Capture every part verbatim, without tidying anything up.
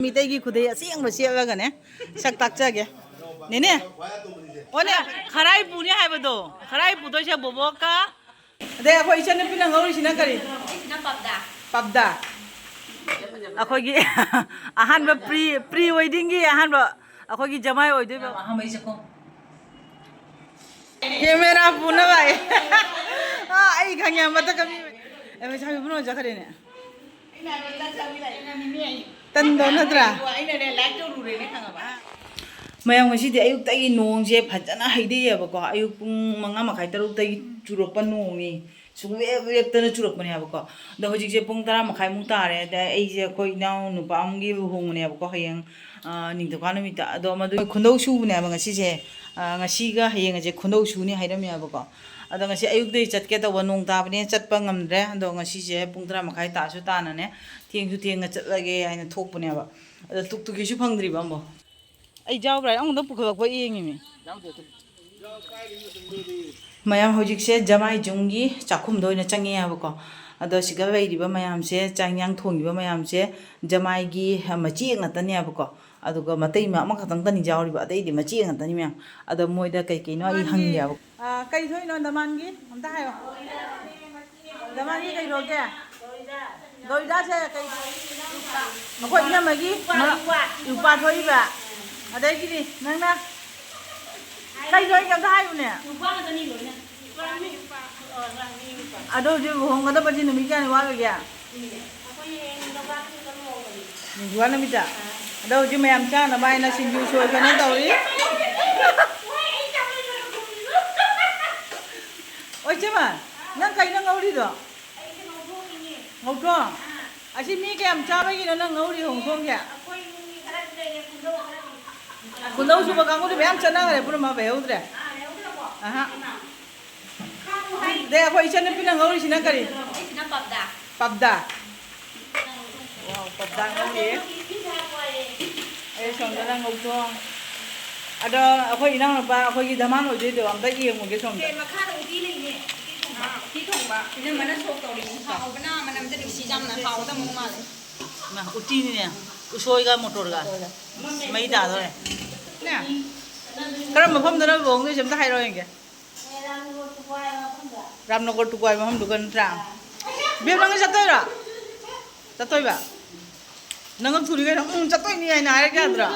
ꯃꯤꯇꯩꯒꯤ ꯈꯨꯗꯩ ꯑꯁꯦꯡꯕ ꯁꯦꯠꯂꯒꯅꯦ ꯁꯛ ꯇꯥꯛꯆꯒꯦ꯫ ꯅꯦꯅꯦ, ꯑꯣꯅꯦ, ꯈꯔꯥꯏ ꯄꯨꯅꯤ ꯍꯥꯏꯕꯗꯣ, ꯈꯔꯥꯏ ꯄꯨꯗꯣꯏꯁꯦ ꯕꯣꯕꯣꯛꯀ꯫ ꯑꯗꯩ ꯑꯩꯈꯣꯏ ꯏꯆꯟꯅꯨꯄꯤꯅ ꯉꯧꯔꯤꯁꯤꯅ ꯀꯔꯤ? ꯄꯞꯗꯥ꯫ ꯑꯩꯈꯣꯏꯒꯤ ꯑꯍꯥꯟꯕ ꯄ꯭ꯔꯤ, ꯄ꯭ꯔꯤ ꯋꯦꯗꯤꯡꯒꯤ ꯑꯍꯥꯟꯕ ꯑꯩꯈꯣꯏꯒꯤ ꯖꯃꯥꯏ ꯑꯣꯏꯗꯣꯏꯕ꯫ ꯑꯍꯥꯟꯕꯩ ꯆꯥꯛꯈꯨꯝ꯫ ꯀꯦꯃꯦꯔꯥ ꯄꯨꯅꯕ ꯑꯩ꯫ ꯑꯥ, ꯑꯩ ꯈꯪꯉꯦ, ꯃꯊꯛ ꯀꯃꯤ꯫ ꯑꯦ, ꯃꯩꯁꯥꯕꯤ ꯄꯨꯅꯕ ꯆꯠꯈ꯭ꯔꯦꯅꯦ꯫ ꯇꯟꯗꯧ ꯅꯠꯇ꯭ꯔꯥ? ꯃꯌꯥꯝ, ꯉꯁꯤꯗꯤ ꯑꯌꯨꯛꯇꯒꯤ ꯅꯣꯡꯁꯦ ꯐꯖꯅ ꯍꯩꯊꯩꯌꯦꯕꯀꯣ꯫ ꯑꯌꯨꯛ ꯄꯨꯡ ꯃꯉꯥ ꯃꯈꯥꯏ, ꯇꯔꯨꯛꯇꯒꯤ ꯆꯨꯔꯛꯄ ꯅꯣꯡꯅꯤ꯫ ꯁꯨꯡꯂꯦꯞ ꯂꯦꯞꯇꯅ ꯆꯨꯔꯛꯄꯅꯦꯕꯀꯣ꯫ ꯑꯗꯣ ꯍꯧꯖꯤꯛꯁꯦ ꯄꯨꯡ ꯇꯔꯥ ꯃꯈꯥꯏꯃꯨꯛ ꯇꯥꯔꯦ꯫ ꯑꯗ ꯑꯩꯁꯦ ꯑꯩꯈꯣꯏ ꯏꯅꯥꯎ ꯅꯨꯄꯥ ꯑꯃꯒꯤ ꯂꯨꯍꯣꯡꯕꯅꯦꯕꯀꯣ ꯍꯌꯦꯡ, ꯑ, ꯅꯤꯡꯊꯧꯀꯥ ꯅꯨꯃꯤꯠꯇ꯫ ꯑꯗꯣ ꯃꯗꯨ ꯈꯨꯟꯗꯧ ꯁꯨꯕꯅꯦꯕ ꯉꯁꯤꯁꯦ꯫ ꯑ, ꯉꯁꯤꯒ ꯍꯌꯦꯡꯒꯁꯦ ꯈꯨꯟꯗꯧ ꯁꯨꯅꯤ ꯍꯥꯏꯔꯝꯃꯦꯕꯀꯣ꯫ ꯑꯗꯣ ꯉꯁꯤ ꯑꯌꯨꯛꯇꯒꯤ ꯆꯠꯀꯦ ꯇꯧꯕ, ꯅꯣꯡ ꯇꯥꯕꯅꯦ ꯆꯠꯄ ꯉꯝꯗ꯭ꯔꯦ꯫ ꯑꯗꯣ ꯉꯁꯤꯁꯦ ꯄꯨꯡ ꯇꯔꯥ ꯃꯈꯥꯏ ꯇꯥꯁꯨ ꯇꯥꯅꯅꯦ, ꯊꯦꯡꯁꯨ ꯊꯦꯡꯅ ꯆꯠꯂꯒꯦ ꯍꯥꯏꯅ ꯊꯣꯛꯄꯅꯦꯕ꯫ ꯑꯗꯣ ꯇꯨꯛꯇꯨꯀꯤꯁꯨ ꯐꯪꯗ꯭ꯔꯤꯕ ꯑꯃꯨꯛ꯫ ꯑꯩ ꯌꯥꯎꯕ꯭ꯔꯥ? ꯑꯃꯨꯛꯇꯪ ꯄꯨꯈꯠꯂꯛꯄ ꯌꯦꯡꯉꯤꯃꯤ꯫ ꯃꯌꯥꯝ, ꯍꯧꯖꯤꯛꯁꯦ ꯖꯃꯥꯏ ꯌꯨꯝꯒꯤ ꯆꯥꯛꯈꯨꯝꯗ ꯑꯣꯏꯅ ꯆꯪꯉꯛꯑꯦꯕꯀꯣ꯫ ꯑꯗꯣ ꯁꯤꯗ ꯂꯩꯔꯤꯕ ꯃꯌꯥꯝꯁꯦ, ꯆꯥꯛ ꯏꯟꯖꯥꯡ ꯊꯣꯡꯉꯤꯕ ꯃꯌꯥꯝꯁꯦ ꯖꯃꯥꯏꯒꯤ ꯃꯆꯦ ꯉꯥꯛꯇꯅꯦꯕꯀꯣ꯫ ꯑꯗꯨꯒ ꯃꯇꯩ ꯑꯃꯈꯛꯇꯪꯗꯅꯤ ꯌꯥꯎꯔꯤꯕ, ꯑꯇꯩꯗꯤ ꯃꯆꯦ ꯉꯥꯛꯇꯅꯤ ꯃꯌꯥꯝ꯫ ꯑꯗꯣ ꯃꯣꯏꯗ ꯀꯩ ꯀꯩꯅꯣ ꯑꯩ ꯍꯪꯒꯦꯕ꯫ ꯑꯥ, ꯀꯩ ꯊꯣꯛꯏꯅꯣ ꯗꯃꯥꯟꯒꯤ? ꯑꯝꯇ ꯍꯥꯏꯌꯣ꯫ ꯗꯃꯥꯟꯒꯤ ꯀꯩ ꯊꯣꯛꯀꯦ? ꯒꯧꯔꯤꯗꯥꯁꯦ ꯀꯩ? ꯑꯩꯈꯣꯏ ꯏꯅꯝꯃꯒꯤ ꯃ-, ꯅꯨꯄꯥ ꯊꯣꯛꯏꯕ꯫ ꯑꯗꯒꯤꯗꯤ ꯅꯪꯅ ꯀꯩ ꯊꯣꯛꯏꯒꯦ ꯑꯝꯇ ꯍꯥꯏꯌꯨꯅꯦ꯫ ꯑꯗꯣ ꯍꯧꯖꯤꯛ ꯂꯨꯍꯣꯡꯒꯗꯕꯁꯤ ꯅꯨꯃꯤꯠ ꯀꯌꯥꯅꯤ ꯋꯥꯠꯂꯤꯒꯦ? ꯅꯤꯡꯊꯧꯀꯥ ꯅꯨꯃꯤꯠꯇ꯫ ꯑꯗꯣ ꯍꯧꯖꯤꯛ ꯃꯌꯥꯝ ꯆꯥꯅꯕ ꯍꯥꯏꯅ ꯁꯤꯡꯖꯨ ꯁꯣꯏꯗꯅ ꯇꯧꯔꯤ꯫ ꯑꯣ, ꯏꯆꯦꯃ, ꯅꯪ ꯀꯩꯅꯣ ꯉꯧꯔꯤꯗꯣ? ꯉꯧꯊꯣꯡ? ꯑꯁꯤ ꯃꯤ ꯀꯌꯥꯝ ꯆꯥꯕꯒꯤꯅꯣ ꯅꯪ ꯉꯧꯔꯤ ꯉꯧꯊꯣꯡꯁꯦ? ꯈꯨꯟꯗꯧ ꯁꯨꯕ ꯀꯥꯡꯕꯨꯗꯤ ꯃꯌꯥꯝ ꯆꯠꯅꯈ꯭ꯔꯦ, ꯄꯨꯝꯅꯃꯛ ꯂꯩꯍꯧꯗ꯭ꯔꯦ꯫ ꯑꯍꯥ꯫ ꯑꯗꯩ ꯑꯩꯈꯣꯏ ꯏꯆꯟꯅꯨꯄꯤꯅ ꯉꯧꯔꯤꯁꯤꯅ ꯀꯔꯤ? ꯄꯞꯗꯥ꯫ ꯋꯥꯎ, ꯄꯞꯗꯥ ꯉꯧꯔꯤ꯫ ꯑꯩ ꯁꯣꯝꯗꯅ ꯉꯧꯊꯣꯡ꯫ ꯑꯗꯣ ꯑꯩꯈꯣꯏ ꯏꯅꯥꯎꯅꯨꯄꯥ ꯑꯩꯈꯣꯏꯒꯤ ꯙꯃꯥꯟ ꯑꯣꯏꯗꯣꯏꯗꯣ ꯑꯝꯇ ꯌꯦꯡꯉꯨꯒꯦ ꯁꯣꯝꯗ꯫ ꯁꯦ, ꯃꯈꯥꯗ ꯎꯇꯤ ꯂꯩꯅꯦ꯫ ꯎꯇꯤ ꯊꯣꯡꯕ꯫ ꯎꯇꯤ ꯊꯣꯡꯕ꯫ ꯏꯅꯝꯃꯅ ꯁꯣꯛ ꯇꯧꯔꯤ꯫ ꯍꯥꯎꯕꯅ ꯃꯅꯝꯗ ꯅꯨꯡꯁꯤ ꯌꯥꯝꯅ ꯍꯥꯎꯒꯗꯕ ꯃꯥꯜꯂꯦ꯫ ꯃꯥ ꯎꯇꯤꯅꯤꯅꯦ꯫ ꯎꯁꯣꯏꯒ ꯃꯣꯇꯣꯔꯒ꯫ ꯃꯩ ꯇꯥꯗꯣꯔꯦ꯫ ꯅꯦ? ꯀꯔꯝꯕ ꯃꯐꯝꯗꯅꯣ ꯂꯨꯍꯣꯡꯗꯣꯏꯁꯦ ꯑꯝꯇ ꯍꯥꯏꯔꯛꯑꯣ ꯌꯦꯡꯒꯦ꯫ ꯔꯥꯝꯅꯒꯔ ꯇꯨꯀ꯭ꯋꯥꯏ ꯃꯐꯝꯗꯨꯒ ꯅꯠꯇ꯭ꯔꯥ? ꯕꯦꯝ, ꯅꯪ ꯆꯠꯇꯣꯏꯔꯣ? ꯆꯠꯇꯣꯏꯕ? ꯅꯪ ꯊꯨꯔꯤ ꯀꯩꯅꯣ, "ꯎꯝ, ꯆꯠꯇꯣꯏꯅꯤ" ꯍꯥꯏꯅ ꯍꯥꯏꯔꯛ ꯌꯥꯗ꯭ꯔꯣ?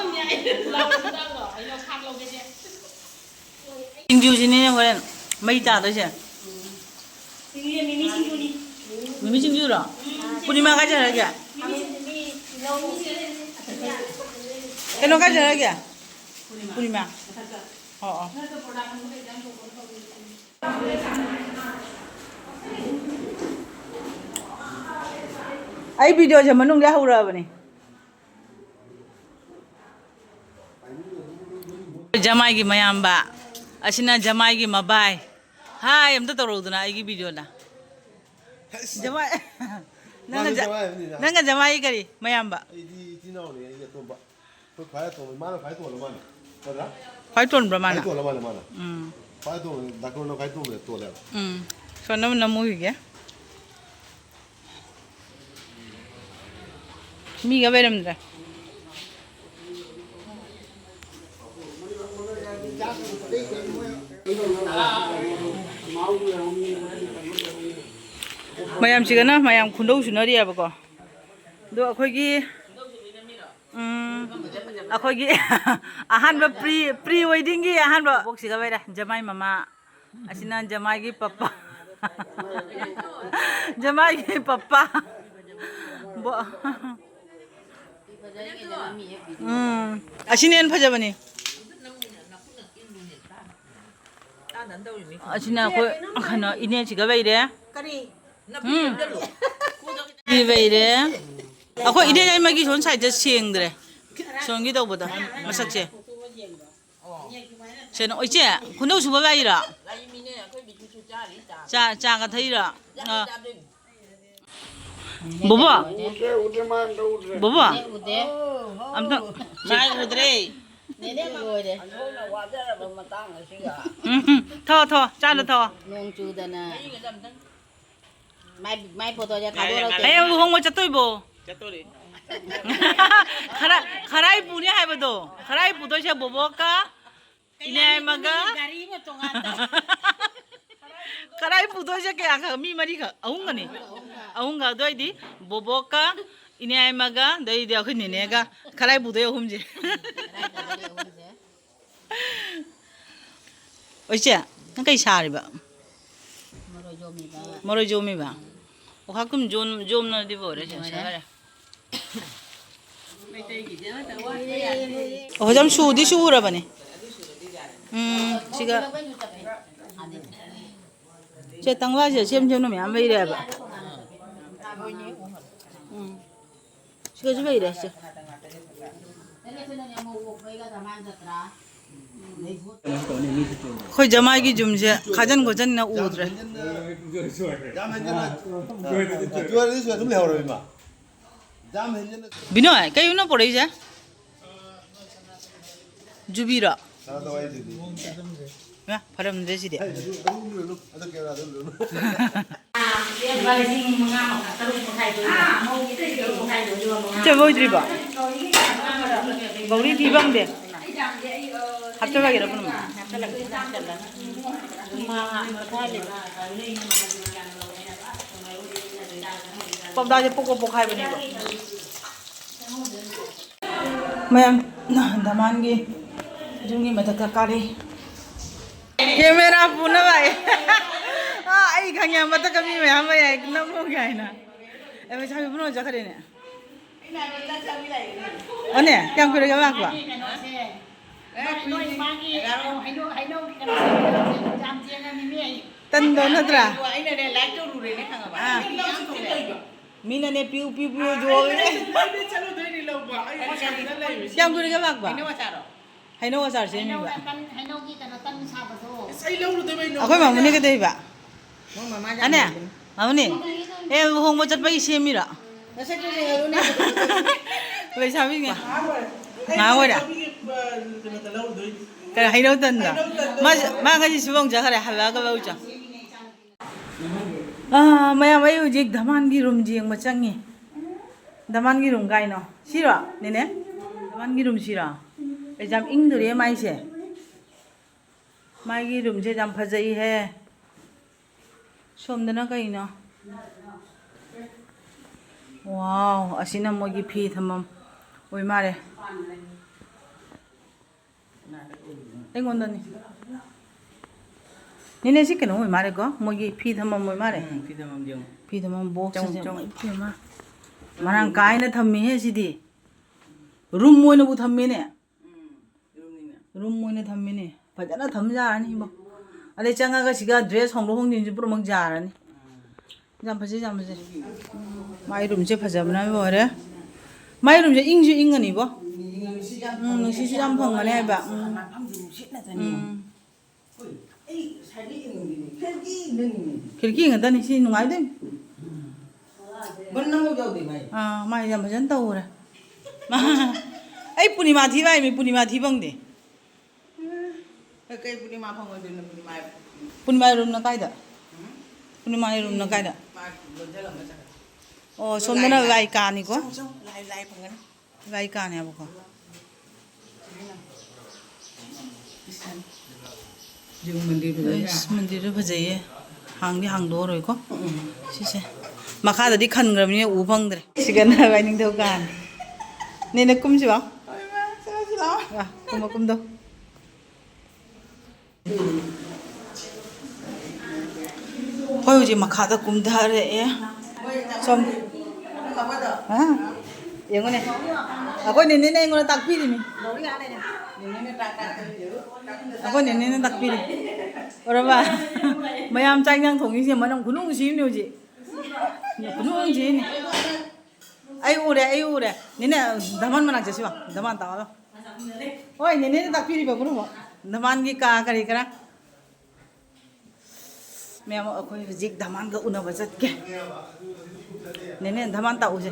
ꯁꯤꯡꯖꯨꯁꯤꯅꯦ ꯍꯣꯔꯦꯟ ꯃꯩ ꯇꯥꯗꯣꯏꯁꯦ꯫ ꯃꯤꯃꯤ ꯁꯤꯡꯖꯨꯔꯣ? ꯄꯨꯔꯅꯤꯃꯥ ꯀꯥꯏ ꯆꯠꯈ꯭ꯔꯒꯦ? ꯀꯩꯅꯣ ꯀꯥꯏ ꯆꯠꯈ꯭ꯔꯒꯦ? ꯄꯨꯔꯅꯤꯃꯥ꯫ ꯑꯣ, ꯑꯣ꯫ ꯑꯩ ꯚꯤꯗꯤꯑꯣꯁꯦ ꯃꯅꯨꯡꯗ ꯍꯧꯔꯛꯑꯕꯅꯤ꯫ ꯖꯃꯥꯏꯒꯤ ꯃꯌꯥꯝꯕ, ꯑꯁꯤꯅ ꯖꯃꯥꯏꯒꯤ ꯃꯕꯥꯏ꯫ ꯍꯥꯏ ꯑꯝꯇ ꯇꯧꯔꯛꯎꯗꯅ ꯑꯩꯒꯤ ꯚꯤꯗꯤꯑꯣꯗ꯫ ꯖꯃꯥꯏ꯫ ꯅꯪꯒ ꯃꯥꯁꯨ ꯖ-, ꯖꯃꯥꯏ ꯑꯣꯏꯕꯅꯤꯅ꯫ ꯅꯪꯒ ꯖꯃꯥꯏꯒꯤ ꯀꯔꯤ ꯃꯌꯥꯝꯕ? ꯑꯩꯗꯤ ꯏꯆꯤꯟ ꯏꯅꯥꯎꯅꯤ, ꯑꯩꯒꯤ ꯑꯇꯣꯝꯕ꯫ ꯑꯩꯈꯣꯏ ꯈ꯭ꯋꯥꯏ ꯑꯇꯣꯝꯕ, ꯃꯥꯅ ꯈ꯭ꯋꯥꯏ ꯇꯣꯜꯂ ꯃꯥꯜꯂꯦ꯫ ꯅꯠꯇ꯭ꯔꯥ? ꯈ꯭ꯋꯥꯏ ꯇꯣꯟꯕ꯭ꯔꯥ ꯃꯥꯅ? ꯈ꯭ꯋꯥꯏ ꯇꯣꯜꯂ ꯃꯥꯜꯂꯦ ꯃꯥꯅ꯫ ꯎꯝ꯫ ꯈ꯭ꯋꯥꯏ ꯇꯣꯜꯂ, ꯗꯥꯛꯇꯔꯅ ꯈ꯭ꯋꯥꯏ ꯇꯣꯟꯕꯗ ꯇꯣꯜꯂꯦꯕ꯫ ꯎꯝ꯫ ꯁꯣꯝꯗ ꯑꯃꯨꯛ ꯅꯝꯃꯨꯈꯤꯒꯦ꯫ ꯃꯤꯒ ꯂꯩꯔꯝꯗ꯭ꯔꯦ꯫ ꯃꯌꯥꯝꯁꯤꯒꯅ ꯃꯌꯥꯝ ꯈꯨꯟꯗꯧ ꯁꯨꯅꯔꯤꯑꯕꯀꯣ꯫ ꯑꯗꯣ ꯑꯩꯈꯣꯏꯒꯤ, ꯎꯝ, ꯑꯩꯈꯣꯏꯒꯤ ꯑꯍꯥꯟꯕ ꯄ꯭ꯔꯤ, ꯄ꯭ꯔꯤ ꯋꯦꯗꯤꯡꯒꯤ ꯑꯍꯥꯟꯕ ꯕꯣꯛꯁꯤꯒ ꯂꯩꯔꯦ꯫ ꯖꯃꯥꯏ ꯃꯃꯥ, ꯑꯁꯤꯅ ꯖꯃꯥꯏꯒꯤ ꯄꯄꯥ꯫ ꯖꯃꯥꯏꯒꯤ ꯄꯄꯥ꯫ ꯕꯣ-, ꯎꯝ, ꯑꯁꯤꯅ ꯍꯦꯟꯅ ꯐꯖꯕꯅꯤ꯫ ꯑꯁꯤꯅ ꯑꯩꯈꯣꯏ ꯀꯩꯅꯣ ꯏꯅꯦꯁꯤꯒ ꯂꯩꯔꯦ꯫ ꯀꯔꯤ? ꯎꯝ꯫ ꯁꯤ ꯂꯩꯔꯦ꯫ ꯑꯩꯈꯣꯏ ꯏꯅꯦ ꯌꯥꯏꯃꯒꯤ ꯁꯣꯝ ꯁꯥꯏꯗꯁꯦ ꯁꯦꯡꯗ꯭ꯔꯦ꯫ ꯁꯣꯝꯒꯤ ꯇꯧꯕꯗ ꯃꯁꯛꯁꯦ꯫ ꯁꯦ, ꯅ-, ꯏꯆꯦ, ꯈꯨꯅꯧ ꯁꯨꯕ ꯂꯥꯛꯏꯔꯣ? ꯆꯥ, ꯆꯥꯒ ꯊꯛꯏꯔꯣ? ꯑ꯫ ꯕꯣꯕꯣ? ꯎꯗ꯭ꯔꯦ, ꯎꯗ꯭ꯔꯦ, ꯃꯥ ꯑꯝꯇ ꯎꯗ꯭ꯔꯦ꯫ ꯕꯣꯕꯣ? ꯎꯗꯦ꯫ ꯑꯝꯇ ꯃꯥꯏ ꯎꯗ꯭ꯔꯦ꯫ ꯅꯦꯅꯦ ꯂꯣꯏꯔꯦ꯫ ꯑꯟꯖꯨꯅ ꯋꯥꯖꯔꯕ ꯃꯇꯥꯡ ꯑꯁꯤꯒ꯫ ꯎꯝ, ꯎꯝ꯫ ꯊꯛꯑꯣ, ꯊꯛꯑꯣ꯫ ꯆꯥꯗꯣ ꯊꯛꯑꯣ꯫ ꯅꯣꯡ ꯆꯨꯗꯅ꯫ ꯃꯥꯏ, ꯃꯥꯏ ꯐꯣꯇꯣꯁꯦ ꯊꯥꯗꯣꯔꯛꯀꯦ꯫ ꯍꯌꯦꯡ ꯂꯨꯍꯣꯡꯕ ꯆꯠꯇꯣꯏꯕꯣ? ꯆꯠꯇꯣꯔꯤ꯫ ꯈꯔ ꯈꯔꯥꯏ ꯄꯨꯅꯤ ꯍꯥꯏꯕꯗꯣ, ꯈꯔꯥꯏ ꯄꯨꯗꯣꯏꯁꯦ ꯕꯣꯕꯣꯛꯀ ꯏꯅꯦ ꯍꯥꯏꯃꯒ꯫ ꯒꯥꯔꯤ ꯑꯃ ꯇꯣꯉꯥꯟꯅ꯫ ꯈꯔꯥꯏ ꯄꯨꯗꯣꯏꯁꯦ ꯀꯌꯥꯈꯛ? ꯃꯤ ꯃꯔꯤꯈꯛ, ꯑꯍꯨꯝꯒꯅꯤ꯫ ꯑꯍꯨꯝꯒ꯫ ꯑꯗꯨꯑꯣꯏꯗꯤ ꯕꯣꯕꯣꯛꯀ ꯏꯅꯦ ꯍꯥꯏꯃꯒ, ꯑꯗꯩꯗꯤ ꯑꯩꯈꯣꯏ ꯅꯦꯅꯦꯒ ꯈꯔꯥꯏ ꯄꯨꯗꯣꯏ ꯑꯍꯨꯝꯁꯦ꯫ ꯈꯔꯥꯏ ꯄꯨꯗꯣꯏ ꯑꯍꯨꯝꯁꯦ꯫ ꯑꯣ ꯏꯆꯦ, ꯅꯪ ꯀꯩ ꯁꯥꯔꯤꯕ? ꯃꯔꯣꯏ ꯌꯣꯝꯃꯤꯕ꯫ ꯃꯔꯣꯏ ꯌꯣꯝꯃꯤꯕ? ꯑꯣꯈꯥꯛ ꯀꯨꯝ ꯌꯣꯝ-, ꯌꯣꯝꯅꯗꯤ ꯂꯣꯏꯔꯦ, ꯂꯣꯏꯔꯦ꯫ ꯁꯥꯔꯦ꯫ ꯑꯣ, ꯌꯥꯝ ꯁꯨꯗꯤ ꯁꯨꯔꯕꯅꯤ꯫ ꯎꯝ, ꯁꯤꯒ ꯁꯦ ꯇꯪꯂꯥꯁꯦ ꯁꯦꯝ ꯁꯦꯝꯅ ꯃꯌꯥꯝ ꯂꯩꯔꯦꯕ꯫ ꯎꯝ꯫ ꯁꯤꯒꯁꯨ ꯂꯩꯔꯦ ꯁꯦ꯫ ꯑꯩꯈꯣꯏ ꯖꯃꯥꯏꯒꯤ ꯌꯨꯝꯁꯦ ꯈꯥꯖꯤꯟ ꯈꯣꯠꯆꯤꯟꯅ ꯎꯗ꯭ꯔꯦ꯫ ꯌꯥꯝ ꯍꯦꯟꯖꯟꯅ-, ꯑ, ꯖꯨꯋꯦꯂꯔꯤꯁꯨ ꯑꯗꯨꯝ ꯂꯩꯍꯧꯔꯕ ꯏꯃꯥ? ꯌꯥꯝ ꯍꯦꯟꯖꯟꯅ- ꯕꯤꯅꯣꯏ, ꯀꯩꯅꯣ ꯄꯣꯔꯛꯏꯁꯦ? ꯖꯨꯕꯤꯔꯣ? ꯏꯃꯥ, ꯐꯔꯝꯗ꯭ꯔꯦ ꯁꯤꯗꯤ꯫ ꯂꯨꯄꯥ ꯂꯤꯁꯤꯡ ꯃꯉꯥ ꯃꯈꯥꯏ, ꯇꯔꯨꯛ ꯃꯈꯥꯏꯗꯣ, ꯃꯧꯒꯤ ꯇꯔꯨꯛ ꯃꯈꯥꯏꯗꯣ, ꯑꯗꯨꯒ ꯃꯉꯥ꯫ ꯆꯦ, ꯂꯣꯏꯗ꯭ꯔꯤꯕꯣ? ꯒꯧꯔꯤ ꯊꯤ ꯐꯪꯗꯦ꯫ ꯍꯥꯞꯆꯜꯂꯒꯦꯔꯣ ꯄꯨꯝꯅꯃꯛ? ꯄꯥꯎꯗꯥꯁꯦ ꯄꯣꯛꯀ ꯄꯣꯛꯈꯥꯏꯕꯅꯦꯕ꯫ ꯃꯌꯥꯝ ꯙꯃꯥꯟꯒꯤ ꯌꯨꯝꯒꯤ ꯃꯊꯛꯇ ꯀꯥꯔꯛꯏ꯫ ꯀꯦꯃꯦꯔꯥ ꯄꯨꯅꯕ ꯍꯥꯏ꯫ ꯑꯥ, ꯑꯩ ꯈꯪꯉꯦ, ꯃꯊꯛꯇ ꯃꯤ ꯃꯌꯥꯝ ꯂꯩ ꯍꯥꯏ, ꯅꯝꯃꯨꯒꯦ ꯍꯥꯏꯅ꯫ ꯑꯦ, ꯂꯩꯁꯥꯕꯤ ꯄꯨꯟꯅ ꯆꯠꯈ꯭ꯔꯦꯅꯦ꯫ ꯑꯣꯅꯦ, ꯀꯌꯥꯝ ꯀꯨꯏꯔꯒꯦ ꯂꯥꯛꯄ? ꯇꯟꯗꯣ ꯅꯠꯇ꯭ꯔꯥ? ꯑꯥ꯫ ꯃꯤꯅꯅꯦ ꯄꯤꯌꯨ ꯄꯤꯌꯨ ꯄꯤꯌꯨ ꯌꯣꯜꯂꯦ꯫ ꯀꯌꯥꯝ ꯀꯨꯏꯔꯒꯦ ꯂꯥꯛꯄ? ꯍꯩꯅꯧ ꯑꯆꯥꯔ ꯁꯦꯝꯃꯤꯕ꯫ ꯍꯩꯅꯧꯒꯤ ꯀꯩꯅꯣ ꯇꯟ ꯁꯥꯕꯗꯣ꯫ ꯑꯩꯈꯣꯏ ꯃꯥꯃꯣꯅꯦ ꯀꯩꯗꯧꯔꯤꯕ? ꯑꯅꯦ, ꯃꯥꯃꯣꯅꯦ, ꯑꯦ, ꯂꯨꯍꯣꯡꯕ ꯆꯠꯄꯒꯤ ꯁꯦꯝꯃꯤꯔꯣ? ꯂꯩꯁꯥꯕꯤꯅꯦ꯫ ꯉꯥꯏꯍꯥꯛ ꯑꯣꯏꯔꯦ꯫ ꯀꯩꯅꯣ, ꯍꯩꯅꯧ ꯇꯟꯗꯣ? ꯃꯥ, ꯃꯥ ꯉꯁꯤ ꯁꯨꯕ ꯑꯃꯨꯛ ꯆꯠꯈ꯭ꯔꯦ, ꯍꯜꯂꯛꯑꯒ ꯂꯧ ꯆꯠ꯫ ꯑꯥ, ꯃꯌꯥꯝ, ꯑꯩ ꯍꯧꯖꯤꯛ ꯙꯃꯥꯟꯒꯤ ꯔꯨꯝ ꯌꯦꯡꯕ ꯆꯪꯉꯤ꯫ ꯗꯃꯥꯟꯒꯤ ꯔꯨꯝ ꯀꯥꯏꯅꯣ? ꯁꯤꯔꯣ, ꯅꯦꯅꯦ? ꯗꯃꯥꯟꯒꯤ ꯔꯨꯝ ꯁꯤꯔꯣ? ꯑꯩꯁ, ꯌꯥꯝ ꯏꯪꯗꯣꯔꯤꯌꯦ ꯃꯥꯏꯁꯦ꯫ ꯃꯥꯒꯤ ꯔꯨꯝꯁꯦ ꯌꯥꯝ ꯐꯖꯩꯍꯦ꯫ ꯁꯣꯝꯗꯅ ꯀꯩꯅꯣ? ꯋꯥꯎ, ꯑꯁꯤꯅ ꯃꯣꯏꯒꯤ ꯐꯤ ꯊꯝꯐꯝ ꯑꯣꯏ ꯃꯥꯜꯂꯦ꯫ ꯑꯩꯉꯣꯟꯗꯅꯤ꯫ ꯅꯦꯅꯦ, ꯁꯤ ꯀꯩꯅꯣ ꯑꯣꯏ ꯃꯥꯜꯂꯦꯀꯣ, ꯃꯣꯏꯒꯤ ꯐꯤ ꯊꯝꯐꯝ ꯑꯣꯏ ꯃꯥꯜꯂꯦ꯫ ꯎꯝ, ꯐꯤ ꯊꯝꯐꯝ ꯌꯦꯡꯉꯨ꯫ ꯐꯤ ꯊꯝꯐꯝ ꯕꯣꯛꯁ ꯆꯪꯉꯨ, ꯁꯤꯁꯦ꯫ ꯆꯪꯉꯨ꯫ ꯏꯃꯥ, ꯃꯔꯥꯡ ꯀꯥꯏꯅ ꯊꯝꯃꯤꯍꯦ ꯁꯤꯗꯤ꯫ ꯔꯨꯝ ꯑꯣꯏꯅꯕꯨ ꯊꯝꯃꯦꯅꯦ꯫ ꯎꯝ, ꯔꯨꯝꯅꯤꯅꯦ꯫ ꯔꯨꯝ ꯑꯣꯏꯅ ꯊꯝꯃꯤꯅꯦ꯫ ꯐꯖꯅ ꯊꯝ ꯌꯥꯔꯅꯤ ꯏꯕꯣ꯫ ꯑꯗꯩ ꯆꯪꯉꯒ ꯁꯤꯒ ꯗ꯭ꯔꯦꯁ ꯍꯣꯡꯗꯣꯛ ꯍꯣꯡꯖꯤꯟꯁꯨ ꯄꯨꯝꯅꯃꯛ ꯌꯥꯔꯅꯤ꯫ ꯌꯥꯝ ꯐꯖꯩ, ꯌꯥꯝ ꯐꯖꯩ꯫ ꯃꯥꯏ ꯔꯨꯝꯁꯦ ꯐꯖꯕꯅ ꯂꯣꯏꯔꯦ꯫ ꯃꯥꯏ ꯔꯨꯝꯁꯦ ꯏꯪꯁꯨ ꯏꯪꯉꯅꯤꯕꯣ꯫ ꯎꯝ, ꯅꯨꯡꯁꯤꯠꯁꯨ ꯌꯥꯝ ꯐꯪꯒꯅꯤ ꯍꯥꯏꯕ꯫ ꯎꯝ꯫ ꯃꯐꯝꯁꯦ ꯅꯨꯡꯁꯤꯠꯅ ꯆꯪꯉꯤ꯫ ꯎꯝ꯫ ꯍꯣꯏ, ꯑꯩ ꯉꯁꯥꯏꯗꯩ ꯌꯦꯡꯉꯝꯃꯤꯅꯦ꯫ ꯈꯦꯔꯀꯤ ꯅꯪꯅꯤꯅꯦ꯫ ꯈꯦꯔꯀꯤ ꯉꯥꯛꯇꯅꯤ ꯁꯤ ꯅꯨꯡꯉꯥꯏꯗꯣꯏꯅꯤ꯫ ꯕꯟ ꯑꯃꯐꯥꯎ ꯌꯥꯎꯗꯦ ꯃꯥꯏ꯫ ꯑꯥ, ꯃꯥꯏ ꯌꯥꯝ ꯐꯖꯅ ꯇꯧꯈ꯭ꯔꯦ꯫ ꯑꯩ ꯄꯨꯔꯅꯤꯃꯥ ꯊꯤ ꯍꯥꯏꯃꯤ, ꯄꯨꯔꯅꯤꯃꯥ ꯊꯤ ꯐꯪꯗꯦ꯫ ꯀꯩ ꯄꯨꯔꯅꯤꯃꯥ ꯐꯪꯉꯣꯏꯗꯣꯏꯅꯣ, ꯄꯨꯔꯅꯤꯃꯥ? ꯄꯨꯔꯅꯤꯃꯥ ꯔꯨꯝꯅ ꯀꯥꯏꯗ? ꯎꯝ? ꯄꯨꯔꯅꯤꯃꯥꯒꯤ ꯔꯨꯝꯅ ꯀꯥꯏꯗ? ꯃꯥ ꯂꯣꯟꯖꯜꯂꯝꯃ ꯆꯠꯈ꯭ꯔꯦ꯫ ꯑꯣ, ꯁꯣꯝꯗꯅ ꯂꯥꯏ ꯀꯥꯅꯤꯀꯣ? ꯆꯪꯉꯨ, ꯆꯪꯉꯨ, ꯂꯥꯏ, ꯂꯥꯏ ꯐꯪꯒꯅꯤ꯫ ꯂꯥꯏ ꯀꯥꯅꯦꯕꯀꯣ꯫ ꯏꯁ, ꯃꯟꯗꯤꯔꯗꯨ ꯐꯖꯩꯌꯦ꯫ ꯍꯥꯡꯗꯤ ꯍꯥꯡꯗꯣꯛꯑꯔꯣꯏꯀꯣ꯫ ꯎꯝ꯫ ꯁꯤꯁꯦ꯫ ꯃꯈꯥꯗꯗꯤ ꯈꯟꯈ꯭ꯔꯕꯅꯤꯅ ꯎ ꯐꯪꯗ꯭ꯔꯦ꯫ ꯁꯤꯒꯅ ꯂꯥꯏꯅꯤꯡꯊꯧ ꯀꯥꯅꯤ꯫ ꯅꯦꯅꯦ ꯀꯨꯝꯁꯤ ꯂꯥꯎ꯫ ꯍꯣꯏ, ꯏꯃꯥ, ꯆꯠꯂꯁꯤ ꯂꯥꯎ꯫ ꯋꯥ, ꯀꯨꯝꯃꯣ, ꯀꯨꯝꯗꯧ꯫ ꯑꯩꯈꯣꯏ ꯍꯧꯖꯤꯛ ꯃꯈꯥꯗ ꯀꯨꯝꯊꯔꯛꯑꯦ꯫ ꯁꯣꯝ-, ꯍꯥ? ꯌꯦꯡꯉꯨꯅꯦ꯫ ꯑꯩꯈꯣꯏ ꯅꯦꯅꯦꯅ ꯑꯩꯉꯣꯟꯗ ꯇꯥꯛꯄꯤꯔꯤꯅꯤ꯫ ꯑꯩꯈꯣꯏ ꯅꯦꯅꯦꯅ ꯇꯥꯛꯄꯤꯔꯤ꯫ ꯎꯔꯕ? ꯃꯌꯥꯝ ꯆꯥꯛ ꯏꯟꯖꯥꯡ ꯊꯣꯡꯉꯤꯁꯦ ꯃꯅꯝ ꯈꯨꯅꯨꯡꯁꯤ ꯑꯃꯅꯤ ꯍꯧꯖꯤꯛ꯫ ꯈꯨꯅꯨꯡꯁꯤ ꯑꯃꯅꯤ꯫ ꯑꯩ ꯎꯔꯦ, ꯑꯩ ꯎꯔꯦ꯫ ꯅꯦꯅꯦ, ꯙꯃꯥꯟ ꯃꯅꯥꯛ ꯆꯠꯁꯤ ꯂꯥꯎ꯫ ꯙꯃꯥꯟ ꯇꯥꯛꯑꯣ ꯂꯥꯎ꯫ ꯍꯣꯏ, ꯅꯦꯅꯦꯅ ꯇꯥꯛꯄꯤꯔꯤꯕ ꯄꯨꯝꯅꯃꯛ꯫ ꯙꯃꯥꯟꯒꯤ ꯀꯥ ꯀꯔꯤ ꯀꯔꯥ꯫ ꯃꯌꯥꯝ, ꯑꯩꯈꯣꯏ ꯍꯧꯖꯤꯛ ꯙꯃꯥꯟꯒ ꯎꯅꯕ ꯆꯠꯀꯦ꯫ ꯅꯦꯅꯦ, ꯙꯃꯥꯟ ꯇꯥꯛꯎꯁꯦ꯫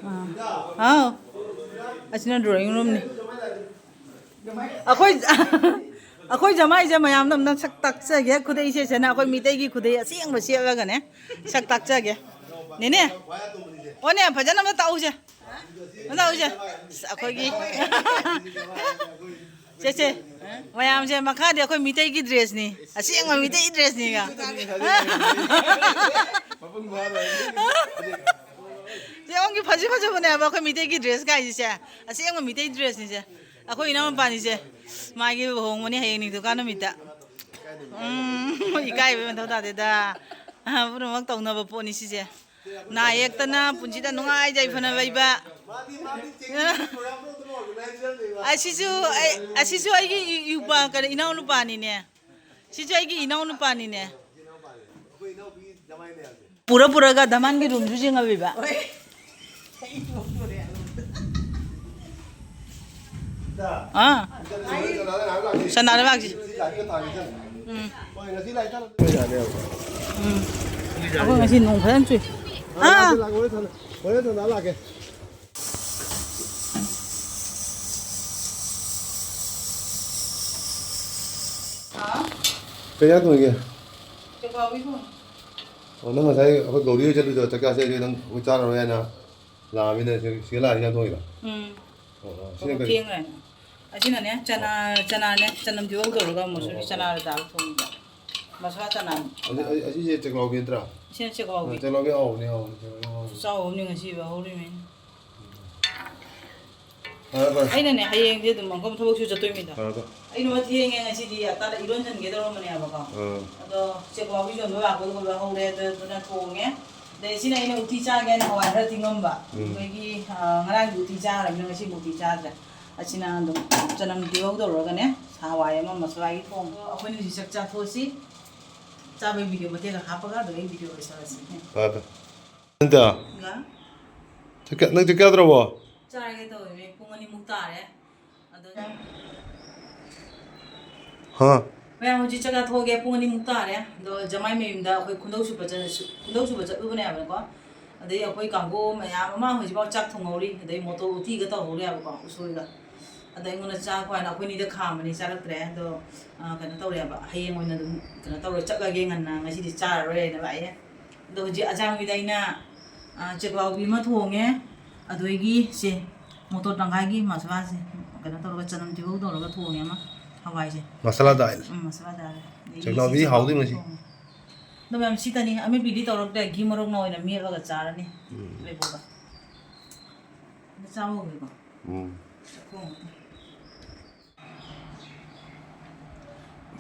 ꯑꯥ꯫ ꯍꯥꯎ꯫ ꯑꯁꯤꯅ drawing roomꯅꯤ꯫ ꯑꯩꯈꯣꯏ, ꯑꯩꯈꯣꯏ ꯖꯃꯥꯏꯁꯦ ꯃꯌꯥꯝꯅ ꯑꯝꯇꯪ ꯁꯛ ꯇꯥꯛꯆꯒꯦ꯫ ꯈꯨꯗꯩꯁꯦ ꯁꯦꯠꯅ ꯑꯩꯈꯣꯏ ꯃꯤꯇꯩꯒꯤ ꯈꯨꯗꯩ ꯑꯁꯦꯡꯕ ꯁꯦꯠꯂꯒꯅꯦ ꯁꯛ ꯇꯥꯛꯆꯒꯦ꯫ ꯅꯦꯅꯦ, ꯑꯣꯅꯦ, ꯐꯖꯅ ꯑꯝꯇ ꯇꯥꯛꯎꯁꯦ꯫ ꯑꯝꯇ ꯇꯥꯛꯎꯁꯦ꯫ ꯑꯁ, ꯑꯩꯈꯣꯏꯒꯤ ꯁꯦ, ꯁꯦ꯫ ꯃꯌꯥꯝꯁꯦ ꯃꯈꯥꯗꯤ ꯑꯩꯈꯣꯏ ꯃꯤꯇꯩꯒꯤ ꯗ꯭ꯔꯦꯁꯅꯤ꯫ ꯑꯁꯦꯡꯕ ꯃꯤꯇꯩ ꯗ꯭ꯔꯦꯁꯅꯤꯒ꯫ ꯃꯄꯨꯡ ꯐꯥꯔꯣꯏ꯫ ꯌꯦꯡꯉꯨ, ꯐꯖ ꯐꯖꯕꯅꯦꯕ ꯑꯩꯈꯣꯏ ꯃꯤꯇꯩꯒꯤ ꯗ꯭ꯔꯦꯁ ꯀꯥꯏꯁꯤꯁꯦ꯫ ꯑꯁꯦꯡꯕ ꯃꯤꯇꯩ ꯗ꯭ꯔꯦꯁꯅꯤꯁꯦ꯫ ꯑꯩꯈꯣꯏ ꯏꯅꯥꯎꯅꯨꯄꯥꯅꯤꯁꯦ꯫ ꯃꯥꯒꯤ ꯂꯨꯍꯣꯡꯕꯅꯤ ꯍꯌꯦꯡ ꯅꯤꯡꯊꯧꯀꯥ ꯅꯨꯃꯤꯠꯇ꯫ ꯎꯝ, ꯏꯀꯥꯏꯕꯩ ꯃꯊꯧ ꯇꯥꯗꯦꯗ꯫ ꯄꯨꯝꯅꯃꯛ ꯇꯧꯅꯕ ꯄꯣꯠꯅꯤ ꯁꯤꯁꯦ꯫ ꯅꯥ ꯌꯦꯛꯇꯅ ꯄꯨꯟꯁꯤꯗ ꯅꯨꯡꯉꯥꯏ ꯌꯥꯏꯐꯅ ꯂꯩꯕ꯫ ꯑꯁꯤꯁꯨ ꯑꯩ, ꯑꯁꯤꯁꯨ ꯑꯩꯒꯤ ꯏ-, ꯏꯎꯄꯥ-, ꯀꯩꯅꯣ, ꯏꯅꯥꯎꯅꯨꯄꯥꯅꯤꯅꯦ꯫ ꯁꯤꯁꯨ ꯑꯩꯒꯤ ꯏꯅꯥꯎꯅꯨꯄꯥꯅꯤꯅꯦ꯫ ꯄꯨꯔ ꯄꯨꯔꯒ ꯗꯃꯥꯟꯒꯤ ꯔꯨꯝꯁꯨ ꯌꯦꯡꯍꯜꯂꯤꯕ꯫ ꯑꯥ꯫ ꯁꯅꯥ ꯂꯩꯕꯥꯛꯁꯤ꯫ ꯎꯝ꯫ ꯎꯝ꯫ ꯑꯩꯈꯣꯏ ꯉꯁꯤ ꯅꯣꯡ ꯐꯖꯅ ꯆꯨꯏ꯫ ꯑꯥ꯫ ꯀꯩ ꯏꯟꯖꯥꯡ ꯊꯣꯡꯉꯤꯒꯦ? ꯆꯦꯡꯋꯥꯎꯒꯤ ꯊꯣꯡꯉꯤ꯫ ꯑꯣ, ꯅꯪ ꯉꯁꯥꯏ ꯑꯩꯈꯣꯏ ꯒꯧꯔꯤ ꯍꯣꯏ ꯆꯠꯂꯨꯏꯗꯣ ꯆꯥꯛ ꯆꯥꯁꯦ ꯍꯥꯏꯗꯤ ꯅꯪ ꯑꯩꯈꯣꯏ ꯆꯥꯔꯔꯣꯏ ꯍꯥꯏꯅ ꯂꯥꯛꯑꯃꯤꯅ ꯁꯤ-, ꯁꯤꯗ ꯂꯥꯛꯑ ꯏꯟꯖꯥꯡ ꯊꯣꯡꯉꯤꯔꯣ? ꯎꯝ꯫ ꯑꯣ, ꯑꯣ, ꯁꯤꯅ ꯀꯔꯤ? ꯊꯦꯡꯈ꯭ꯔꯦꯅ꯫ ꯑꯁꯤꯅꯅꯦ, ꯆꯅꯥ, ꯆꯅꯥꯅꯦ, ꯆꯅꯝ ꯇꯤꯜꯍꯧ ꯇꯧꯔꯒ ꯃꯁꯨꯔꯤ ꯑꯣ, ꯑꯣ꯫ ꯆꯅꯥ ꯗꯥꯜ ꯊꯣꯡꯉꯤꯕ꯫ ꯃꯁꯂꯥ ꯆꯅꯥ꯫ ꯑꯁꯤ, ꯑꯁꯤ, ꯑꯁꯤꯁꯦ ꯆꯦꯛꯂꯥꯎꯕꯤ ꯅꯠꯇ꯭ꯔꯥ? ꯁꯤꯅ ꯆꯦꯛꯂꯥꯎꯕꯤ꯫ ꯑ, ꯆꯦꯛꯂꯥꯎꯕꯤ ꯍꯥꯎꯕꯅꯦ, ꯍꯥꯎꯕꯅꯦ, ꯆꯦꯛꯂꯥꯎꯕꯤ ꯍꯥꯎꯕꯅꯦ꯫ ꯆꯥꯎꯕꯅꯤ ꯉꯁꯤꯕ ꯍꯧꯔꯤꯃꯦ꯫ ꯐꯔꯦ, ꯐꯔꯦ꯫ ꯑꯩꯅꯅꯦ, ꯍꯌꯦꯡꯗꯤ ꯑꯗꯨꯝ ꯃꯐꯝ ꯊꯕꯛꯁꯨ ꯆꯠꯇꯣꯏꯃꯤꯗ꯫ ꯐꯔꯦ, ꯐꯔꯦ꯫ ꯑꯩꯅ ꯊꯦꯡꯉꯦ ꯉꯁꯤꯗꯤ, ꯑꯇꯥꯗ ꯏꯔꯣꯟꯁꯟꯒꯦ ꯇꯧꯔꯝꯕꯅꯦꯕꯀꯣ꯫ ꯑꯥ꯫ ꯑꯗꯣ ꯆꯦꯛꯋꯥꯎꯒꯤ ꯌꯣꯟꯕ ꯂꯥꯛꯄꯗꯨꯒ ꯂꯣꯏ ꯍꯧꯔꯦ, ꯑꯗꯨ, ꯑꯗꯨꯅ ꯊꯣꯡꯉꯦ꯫ ꯑꯗꯩ ꯁꯤꯅ ꯑꯩꯅ ꯎꯇꯤ ꯆꯥꯒꯦ ꯍꯥꯏꯅ ꯍꯋꯥꯏ ꯈꯔ ꯇꯤꯡꯉꯝꯕ꯫ ꯎꯝ꯫ ꯑꯩꯈꯣꯏꯒꯤ, ꯑ, ꯉꯔꯥꯡꯒꯤ ꯎꯇꯤ ꯆꯥꯈ꯭ꯔꯕꯅꯤꯅ ꯉꯁꯤꯕꯨ ꯎꯇꯤ ꯆꯥꯗ꯭ꯔꯦ꯫ ꯑꯁꯤꯅ ꯑꯗꯨꯝ ꯆꯅꯝ ꯇꯤꯜꯍꯧ ꯇꯧꯔꯒꯅꯦ, ꯍꯋꯥꯏ ꯑꯃ ꯃꯁꯂꯥꯒꯤ ꯊꯣꯡꯕ꯫ ꯑꯩꯈꯣꯏꯅ ꯍꯧꯖꯤꯛ ꯆꯥꯛ ꯆꯥꯊꯣꯛꯑꯁꯤ꯫ ꯆꯥꯕꯒꯤ ꯚꯤꯗꯤꯑꯣ ꯃꯇꯦꯛ ꯈꯔ ꯍꯥꯞꯄꯒ ꯑꯗꯨꯗꯩ ꯚꯤꯗꯤꯑꯣ ꯂꯣꯏꯁꯤꯜꯂꯁꯤ꯫ ꯐꯔꯦ, ꯐꯔꯦ꯫ ꯅꯪꯗꯤ? ꯉꯥ? ꯆꯥꯛ ꯆꯥ-, ꯅꯪ ꯆꯥꯛ ꯆꯥꯗ꯭ꯔꯕꯣ? ꯆꯥꯔꯒꯦ ꯇꯧꯔꯤꯅꯦ, ꯄꯨꯡ ꯑꯅꯤꯃꯨꯛ ꯇꯥꯔꯦ꯫ ꯑꯗꯣ ꯍꯥ? ꯃꯌꯥꯝ ꯍꯧꯖꯤꯛ ꯆꯥꯛ ꯆꯥꯊꯣꯛꯑꯒꯦ, ꯄꯨꯡ ꯑꯅꯤꯃꯨꯛ ꯇꯥꯔꯦ꯫ ꯑꯗꯣ ꯖꯃꯥꯏ ꯃꯌꯨꯝꯗ ꯑꯩꯈꯣꯏ ꯈꯨꯟꯗꯧ ꯁꯨꯕ ꯆꯠ-, ꯈꯨꯟꯗꯧ ꯁꯨꯕ ꯆꯠꯂꯨꯕꯅꯦ ꯍꯥꯏꯕꯀꯣ꯫ ꯑꯗꯩ ꯑꯩꯈꯣꯏ ꯀꯥꯡꯕꯨ ꯃꯌꯥꯝ ꯑꯃ ꯍꯧꯖꯤꯛꯐꯥꯎ ꯆꯥꯛ ꯊꯣꯡꯍꯧꯔꯤ꯫ ꯑꯗꯩ ꯃꯣꯇꯣꯔ ꯎꯇꯤꯒ ꯇꯧꯍꯧꯔꯤ ꯍꯥꯏꯕꯀꯣ, ꯎꯁꯣꯏꯒ꯫ ꯑꯗ ꯑꯩꯉꯣꯟꯗ ꯆꯥꯈꯣ ꯍꯥꯏꯅ ꯑꯩꯈꯣꯏꯅꯤꯗ ꯈꯥꯝꯕꯅꯤ, ꯆꯥꯔꯛꯇ꯭ꯔꯦ꯫ ꯑꯗꯣ, ꯑ, ꯀꯩꯅꯣ ꯇꯧꯔꯦꯕ, ꯍꯌꯦꯡ ꯑꯣꯏꯅ ꯑꯗꯨꯝ ꯀꯩꯅꯣ ꯇꯧꯔꯦ, ꯆꯠꯂꯒꯦ ꯉꯟꯅ, ꯉꯁꯤꯗꯤ ꯆꯥꯔꯔꯣꯏ ꯍꯥꯏꯅ ꯂꯥꯛꯑꯦ꯫ ꯑꯗꯣ ꯍꯧꯖꯤꯛ ꯑꯖꯥꯡꯕꯤꯗ ꯑꯩꯅ, ꯑ, ꯆꯦꯛꯂꯥꯎꯕꯤ ꯑꯃ ꯊꯣꯡꯉꯦ, ꯑꯗꯨꯗꯒꯤ ꯁꯦ ꯃꯣꯇꯣꯔ ꯇꯪꯈꯥꯏꯒꯤ ꯃꯁꯂꯥꯁꯦ ꯀꯩꯅꯣ ꯇꯧꯔꯒ, ꯆꯅꯝ ꯇꯤꯜꯍꯧ ꯇꯧꯔꯒ ꯊꯣꯡꯉꯦ ꯑꯃ, ꯍꯋꯥꯏꯁꯦ꯫ ꯃꯁꯥꯂꯥ ꯗꯥꯜ꯫ ꯎꯝ, ꯃꯁꯥꯂꯥ ꯗꯥꯜ꯫ ꯑꯗꯒꯤ ꯆꯦꯛꯂꯥꯎꯕꯤꯗꯤ ꯁꯤꯁꯦ ꯍꯥꯎꯗꯣꯏ ꯃꯁꯤ꯫ ꯊꯣꯡꯉꯦ꯫ ꯑꯗꯣ ꯃꯌꯥꯝ ꯁꯤꯇꯅꯤ, ꯑꯃꯦꯠꯄꯤꯗꯤ ꯇꯧꯔꯛꯇꯦ, ꯘꯤ ꯃꯣꯔꯣꯛꯅ ꯑꯣꯏꯅ ꯃꯦꯠꯂꯒ ꯆꯥꯔꯅꯤ꯫ ꯎꯝ꯫ ꯂꯩꯕꯧꯒ꯫ ꯑꯗ ꯆꯥꯕ ꯍꯧꯒꯦꯀꯣ꯫ ꯎꯝ꯫ ꯆꯥꯛꯈꯣꯡ꯫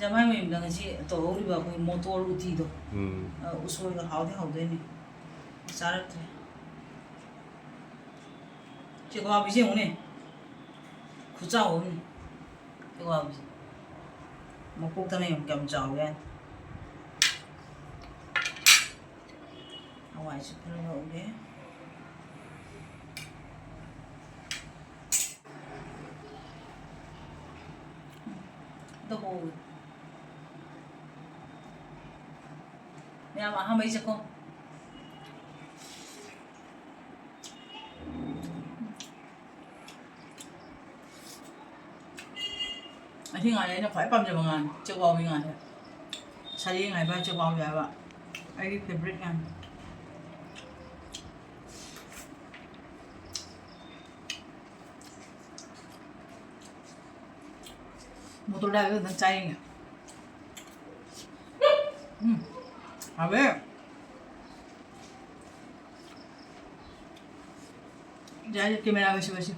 ꯖꯃꯥꯏ ꯃꯌꯨꯝꯗ ꯉꯁꯤ ꯇꯧꯍꯧꯔꯤꯕ ꯑꯩꯈꯣꯏ ꯃꯣꯇꯣꯔ ꯎꯇꯤꯗꯣ, ꯎꯝ꯫ ꯑ, ꯎꯁꯣꯏꯒ ꯍꯥꯎꯗꯤ ꯍꯥꯎꯗꯣꯏꯅꯤ꯫ ꯆꯥꯔꯛꯇ꯭ꯔꯦ꯫ ꯆꯦꯛꯋꯥꯕꯤꯁꯦ ꯌꯦꯡꯉꯨꯅꯦ꯫ ꯈꯨꯆꯥꯎ ꯑꯃꯅꯤ꯫ ꯆꯦꯛꯋꯥꯕꯤꯁꯦ꯫ ꯃꯀꯣꯛꯇꯅ ꯌꯦꯡꯉꯨ ꯀꯌꯥꯝ ꯆꯥꯎꯒꯦ ꯍꯥꯏꯅ꯫ ꯍꯋꯥꯏꯁꯨ ꯈꯔ ꯂꯧꯒꯦ꯫ ꯑꯗꯨ ꯍꯧꯔꯦ꯫ ꯃꯌꯥꯝ ꯑꯍꯥꯟꯕꯩꯁꯦꯀꯣ꯫ ꯑꯁꯤ ꯉꯥꯁꯦ ꯑꯩꯅ ꯈ꯭ꯋꯥꯏ ꯄꯥꯝꯖꯕ ꯉꯥꯅꯤ, ꯆꯦꯛꯋꯥꯎꯕꯤ ꯉꯥꯁꯦ꯫ ꯁꯔꯦꯡ ꯍꯥꯏꯕ, ꯆꯦꯛꯋꯥꯎꯕꯤ ꯍꯥꯏꯕ, ꯑꯩꯒꯤ favourite ꯉꯥꯅꯤ꯫ ꯃꯣꯇꯣꯔ ꯗꯥꯏꯜꯗ ꯈꯤꯇꯪ ꯆꯥ ꯌꯦꯡꯒꯦ꯫ ꯎꯝ, ꯍꯥꯎꯋꯦ꯫ ꯌꯥꯏ, ꯀꯦꯃꯦꯔꯥꯒ ꯁꯤꯒꯁꯤ꯫